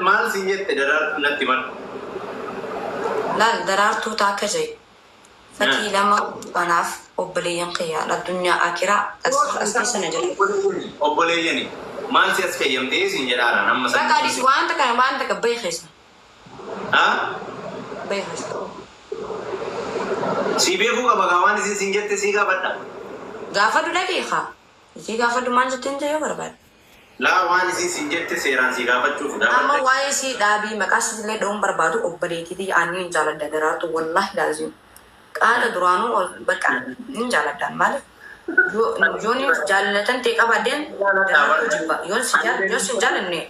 Maal siin jette Daraartuu natti himadhu. Laal Daraartuu taakka jee. Fatii lama anaaf obboleeyyan kiyya addunyaa akiraa as as keessa na jira. Obboleeyyani maal si as keeyyamtee siin jedhaara amma Bakka adis waan takka waan takka bahi keessa. Ha? Bahi keessa. Sii beekuu qaba gaa waan isin siin jette sii gaafadha. Gaafadhu dhaqii kaa. Isii gaafadhu maal jetteen jee yoo barbaade. Laa waan isiin siin jette seeraan sii gaafachuuf Amma gaafadha. waa'ee isii dhaabii maqaa isiitillee dha'uun barbaadu obboleettii tiyya ani hin jaaladha Daraartuu wallaahi laazim. Qaala duraanuu ol bakka hin jaaladhaan maaliif yoo yoon jaalatan ta'e qabaadheen Daraartuu jibba yoon si jaal yoo si hin jaalanne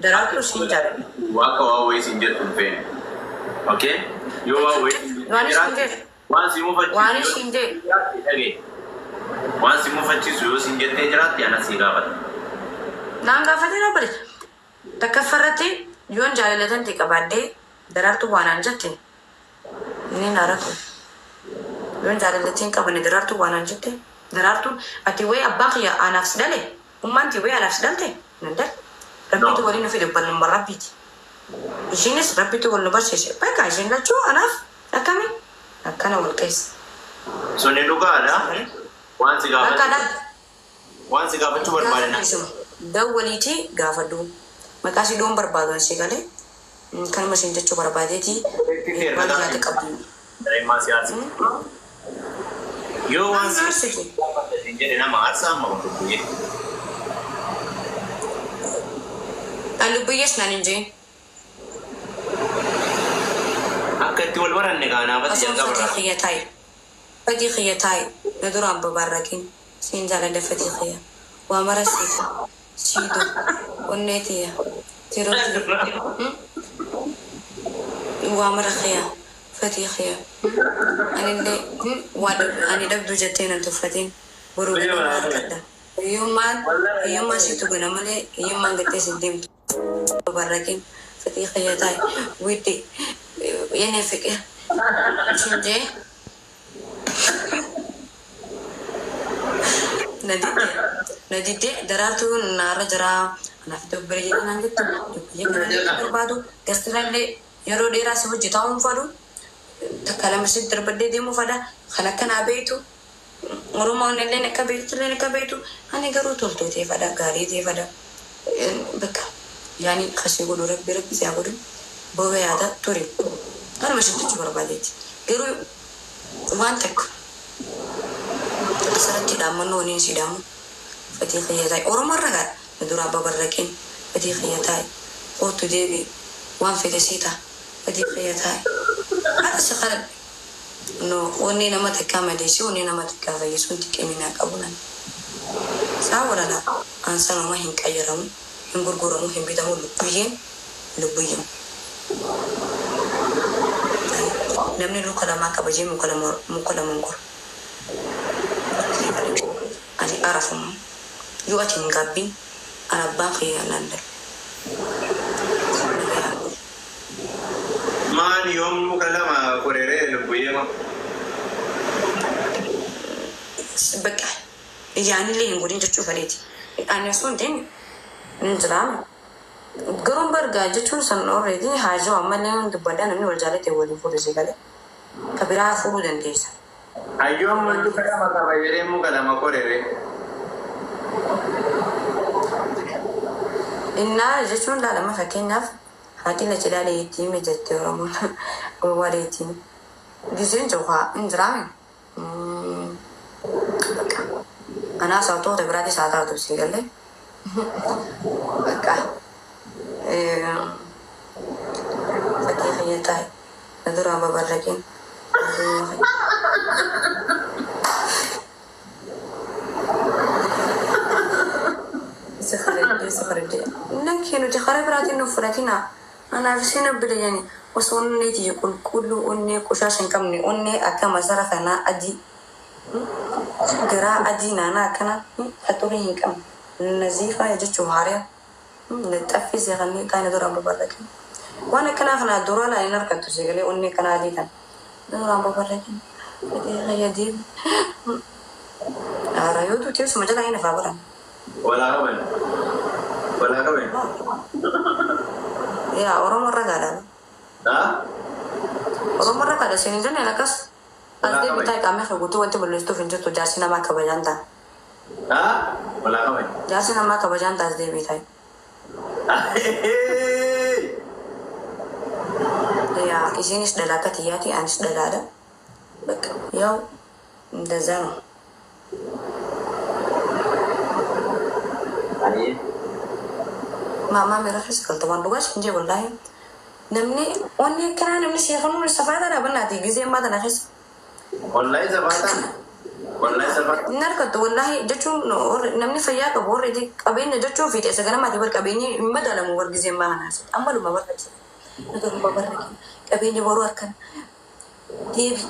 Daraartuu si hin jaaladha. Akka waan wayii siin jettu hin feene. Okay? Yoo waan wayii siin jettee Waan isin jiraatte jedhe waan si mufachiisu waan yoo isin jedhe jiraatte dhaga'i. Waan si mufachiisu yoo siin jettee jiraatte anas si gaafadha. Naan gaafatee na bari. Takkaffa irratti yoon jaalalatan ta'e qabaadhee Daraartuu waa naan jette inni naara ture. Yoon jaalallatee hin qabanne Daraartuu waa naan jette Daraartuun ati wayii abbaan kiyya anaaf si dhale ummaan tee wayii anaaf si dhalte nan dhale. Rabbiitu No. waliin nu fide obballummaan Rabbiiti. Ishiinis Rabbiitu wal nu barsiise. Bakka isheen lachuu anaaf akkami akkana wal keessa. Suni dhugaadha. Waan si Bakka gaafachuu dha. waan si gaafachuu barbaade Gaafadhu na. isuma. Dawwaliitii gaafadhu. Maqaa isii dhowuun barbaadu ani si galee. Kanuma isin jechuu barbaadeeti Obboleettii tee waan irra yaada qabdu. Daa'immaa si aarsiti. Yoo waan Maal si na aarsiti? gaafadha siin jedhe nama aarsaa amma kun lubbuyyee. An lubbiyyees naan hin jeen. Akka itti wal baranne kaanaaf ati Osoon jalqaba fatii irraa. kiyya taa'e. Fatii kiyya taa'e na duraan babaarrakin. Siin jaaladha fatii kiyya. Waa mara siif. Siido. Onnee tiyya. Tiruu tiyya. Waa mara kiyya. Fatii kiyya. Anillee waa ani dhabduu jettee nan tuffatin. Boruu ganama harkadha. Hiyyummaan hiyyummaan situ gana malee hiyyummaan gattee sin deemtu. Babarrakin fatii kiyya taa'e. Widde yene fiqir. Sin jee. Na didde na didde Daraartuu naarra jira anaaf dobbere jedhee naan jettu dubbiyyee kana hin barbaadu gastirallee yeroo dheeraa si hojii taa'uun fadhu takka lama si darbadhee deemuu fadha kan akkanaa beektu Oromoon illee akka beektu illee akka beektu ani garuu toltuu ta'e fadha gaarii ta'e fadha bakka yaani kasii godhu rabbi rabbi si haa godhu booba yaada ture kanuma si jechuu barbaadeeti garuu waan takka asirratti dhaammannoo waliin si dhaamu fatii kiyya taa'e Oromoo irra gaadha na duraa babarraqin fatii kiyya taa'e kootu deebi waan fedhe sii ta'a fatii kiyya taa'e haadha si kadhadhe no onnee nama takkaa madeessee onnee nama takkaa fayyisuun xiqqeenya naa qabu nan saa walala an sanuma hin qayyaramu hin gurguramu hin bitamu lubbuyyeen lubbuyyeen namni luka lamaa qaba jee muka lama muka lama hin goru. Ani arafuma yoo ati hin gaabbin an abbaan kiyya naan darbe. Maal yoom muka lama koreree lubbuyyee ma? Bakka yaanillee hin godhin jechuu fedheeti. Ani osoo hin ta'in hin jiraame. Garuu bargaa jechuun san already haajoo ammallee hin dubbadhaa namni wal jaalate waliin fuudhu si galee. Ka biraa fuudhuu dandeessa. Hayyoon muka lama qaba jedhee muka lama koreree. Innaa jechuun laalama fakkeenyaaf haati la cidhaa itti hime jettee Oromoon gowwaa itti hime. Giseen jiru haa hin jiraame. Bakka anaas haa ta'u biraatis haa taatu si galee. Bakka fakkii kiyya taa'e na duraan babarraqin. Si kharadde si kharadde. Lakkee nuti karaa biraatiin nu fudhatina. Anaaf isin obboleeyyani osoo onnee tiyya qulqulluu onnee qoshaasha hin qabne onnee akka masara kanaa adii garaa adii naanaa akkana qaxurii hin qabne naziifaa jechuun haariyaa xaffisee kanneen taane duraan babarraqin. Waan akkanaa kana duraa laan hin argattu sagalee onnee kana adii tan duraan babarraqin. Fedhii fayyadii haaraa yoo tuutee suma jalaa hin afaa baran. Walaa qaban. Walaa qaban. Yaa Oromoo ragaadha. Haa? Oromoo ragaadha isin hin jenneen akkas. As deebii taa'e qaamni kee guutuu wanti balleessituuf hin jirtu jaarsi namaa kabajaan ta'a. Haa? Walaa qaban. Jaarsi namaa kabajaan ta'a as deebii taa'e. Yaa isinis dhalaa akka xiyyaati anis dhalaadha. Bakka yaa'u እንደዛ ነው። Ayyee. Maamaa miira keessa galta waan dhugaas hin jee wallaahi. Namni wanni akkanaa namni seefanuu safaata dhaabannaati gizee ammaa tana keessa. Wallahi safaata. Wallahi safaata. Inni argattu wallaahi jechuun namni fayyaa qabu warri qabeenya jechuun fiixee saganamaati bar qabeenyi hin madaalamu war gizee ammaa kana asitti ammaluma barra Nagaruma barra qabeenya boruu harkan deebi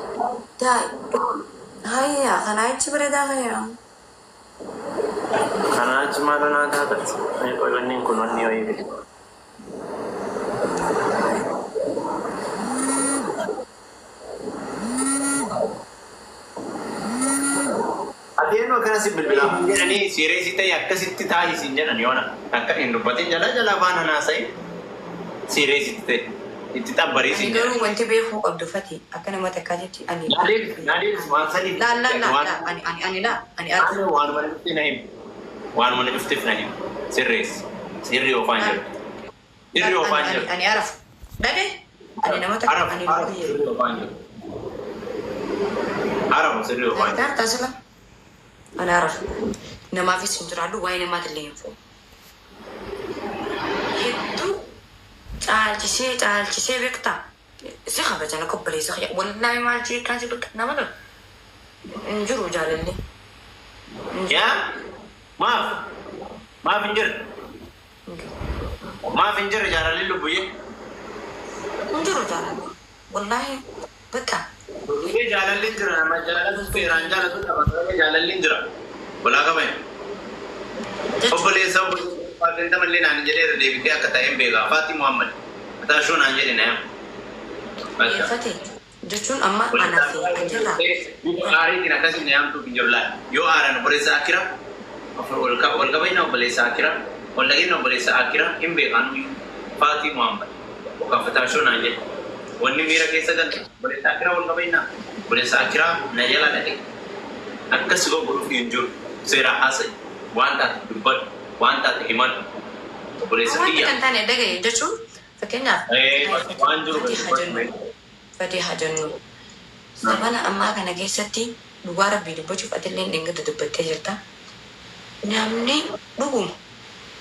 daa'i hayya kanaa achi bareedaa kayyaa. Kanaa achi maal naa taatati? Wanni kun wanni wayii fide. Ati eenyu akkana si bilbilaa jedhanii siireesii ta'e akkasitti taasisi hin jedhan yoona akka hin dubbatin jala jala afaan hanaasa'e siireesitti ta'e itti xabbariisi hin jedhan. Garuu wanti beekuu qabdu fati akka nama takkaatitti ani. Naadiif waan sanii Laa laa laa laa ani ani ani laa ani arga. Waanuma dhufteef na himi. Waanuma dhufteef na himi. Sirreessi. Sirrii oofaan jiru. Sirrii oofaan jiru. Ani arafu. Dhagee ani nama takka Arafu ani arafu sirrii oofaan jiru. Arafu sirrii oofaan jiru. Daar taasisa. Ani arafu. Namaafis hin jiraadhu waa'ee namaatillee hin fuudhu. Hedduu caalchisee caalchisee beektaa. Si kabajan akka obboleessa kiyya. Wallaahi maal jee kaasi bakka nama tolu. Hin jiru jaalalli. Yaa maaf maaf hin jirre maaf hin jirre jaalalli lubbuyyee. Hin jiru jaalalli. Wallaahi bakka. Lubbuyyee jaalalli hin jira nama jaalatu seeraan jaalatu qaba jaalalli hin jira. Walaa qaban. Obboleessa obboleessa mallee naan jedheera deebitee akka ta'een beekaa Faati Muhammad. Mataashoo naan jedhe na yaa. Fati jechuun amma anaa fi atirraa. Aariitiin akkasii na yaamtuuf hin jiru laal. Yoo aaran obboleessa akira wal qabayna obboleessa akira wal dhageenna obboleessa akira hin beekaan Faati Muhammad. Kaffataashoo naan jedhe. Wanni miira keessa galte obboleessa akira wal qabayna obboleessa akira na jala dhaqe. Akkas godhuuf hin jiru. Seera haasa'i. Waan taate dubbadhu. Waan taate himadhu. Obboleessa Wanti kiyya. kan taane dhagaye jechuun fakkeenyaaf Waan jiru Fati haa jennu. Zamana ammaa kana keessatti dhugaa rabbii dubbachuuf atillee dhingata dubbattee jirta. Namni dhuguma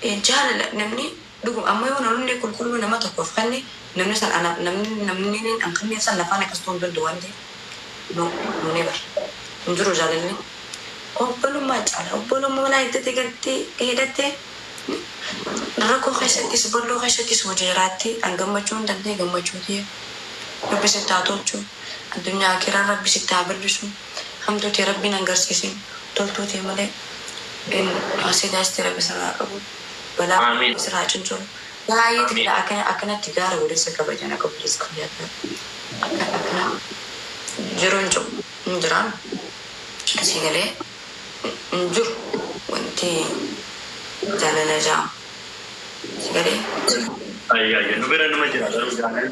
jaalala namni dhuguma amma yoo namni qulqulluu nama tokkoof kenne namni san ana namni namni an kenne san lafaan akkas ta'uu hin danda'u waan ta'eef no no never hin jiru jaalalli. Obbolummaa caala obbolummaa mana hidhattee galtee hidhattee rakkoo keessattis bal'oo keessattis hojii jiraatti an gammachuu hin dandeenye gammachuu ta'e rabbi sitti haa tolchu addunyaa akiraa rabbi sitti haa bal'isu hamtuu ta'e rabbiin agarsiisin toltuu ta'e malee asidaas ta'e rabbi sirraa qabu balaa Amiin. sirraa cinculu baay'ee xiqqaa akkana akkanatti gaara waliin kabajan akka obboleessa kiyyaatti akka akkana jiru hin jiru hin jiraan asii galee hin jiru wanti jaalala jaamu asii galee. Ayyaayya nu bira numa jira garuu jaalalli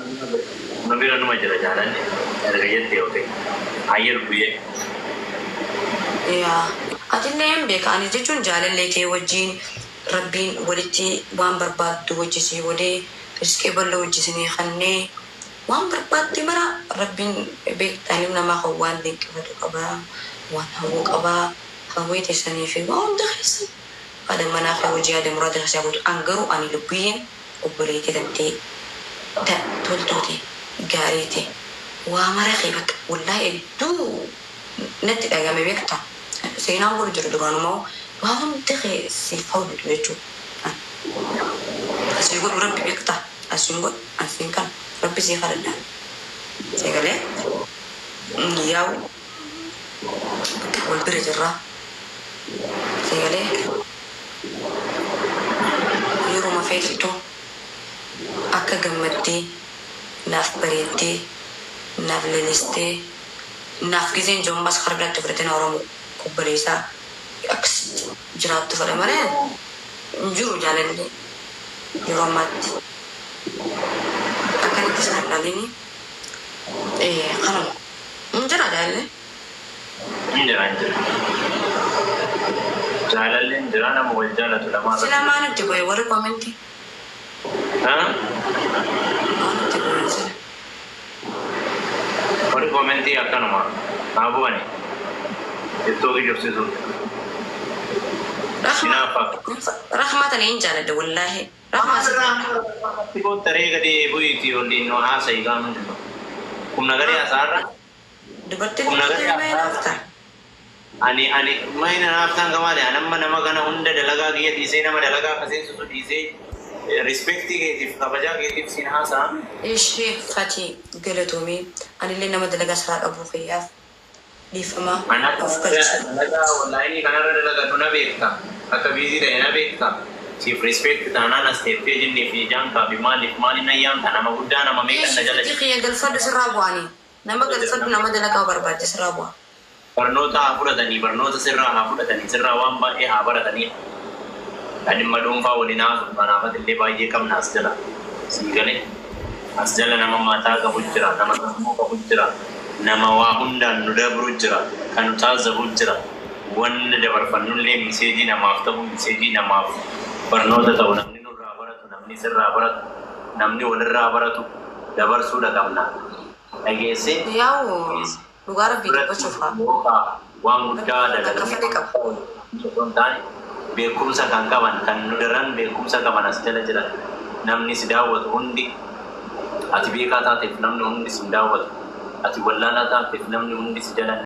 nu bira numa jira jaalalli erga jettee yoo ta'e ayya lubbuyyee. Yaa atillee hin beeka ani jechuun jaalallee kee wajjin rabbiin walitti waan barbaaddu hojjisii godhee riskee bal'oo hojjisinii kannee waan barbaadde mara rabbiin beektanii namaa kan waan dinqifatu qabaa waan hawwuu qabaa hawwii teessanii fi waan hunda keessa haadha manaa kee hojii yaada muraada keessaa guutu an garuu ani lubbiyyeen obboleettii tantee toltuute gaariite waa mara kee bakka wallaahi hedduu natti dhagame beektaa seenaan godhu jiru duraanumaa waa hundi kee siif hawwitu jechuudha. Asii godhu rabbi beektaa asiin godhu asiin kana rabbi sii kadhadhaa. Sagalee yaa'u bakka wal bira jirraa. Sagalee yeruma feetittuu akka gammaddee naaf bareeddee naaf lelistee naaf gizeen jiru karaa biraatti fudhateen Oromoo obboleessaa akkasitti jiraattu fedha malee hin jiru jaalalli yeroo ammaatti. laaliini. Kanuma. Hin jira jaalalli. Hin jira, hin jira. Jaalalli hin jira, nama wal jaalatu lamaa Sila irratti. maa nutti bu'e warri koomentii? Haa? Maa nutti bu'e sila? Warri koomentii akkanuma haa bu'ani. Tiktookii jobsiisuuf. Rahma Hinaafa. Rahma tana hin jaaladha wallaahi. Rahma si Rahma taree gadi bu'iitii waliin nu haasa'i qaamni jiru. Humna garee hasaarra. Dubartiin Humna garee nama hasaarra. hinaafta. Ani mayna naaftaan kamaali ani amma nama kana hunda dalagaa kiyya dhiisee, nama dalagaa kaseensisu dhiisee, rispeektii keetiif, kabajaa keetiif siin haasa'a. Ishee Fatii, galatoomii. Anillee nama dalagaa siraa qabu fayyaaf dhiifama Ani akka of galcha. dalagaa onlaayinii kanarra dalagatu na beekta. Akka busy ta'e na beekta. Siif respect taanaan as teettee jinnii fi jaankaa fi maaliif maaliin ayyaamta nama guddaa nama meeqan na jala Ishee kiyya galfadhu, sirraa bu'anii. Nama galfadhu, nama dalagaa barbaadde sirraa bu'a. Barnoota haa fudhatanii, barnoota sirraa haa fudhatanii, sirraa waan baay'ee haa baratanii. Dhimma dhuunfaa waliin haasa'u kanaafat illee baay'ee qabna as jala. Sii galee as jala nama mataa qabu jira, nama sammuu qabu jira, nama waa hundaan nu dabru jira, kan nu taazzabu jira. Wanni dabarfannullee message namaaf ta'u, message namaaf barnoota ta'u, namni nurraa baratu, namni sirraa baratu, namni walirraa baratu dabarsuudha qabna. Dhageessee? Yaa'u dhugaa rabbii dubbachuuf haa. Waan guddaa Bakka fedhe dalagaa qaba. osoo hin taane, beekumsa kan qaban, kan nu daran beekumsa qaban as jala jiran. Namni si daawwatu hundi, ati beekaa taateef namni hundi si hin daawwatu, ati wallaalaa taateef namni hundi si jala.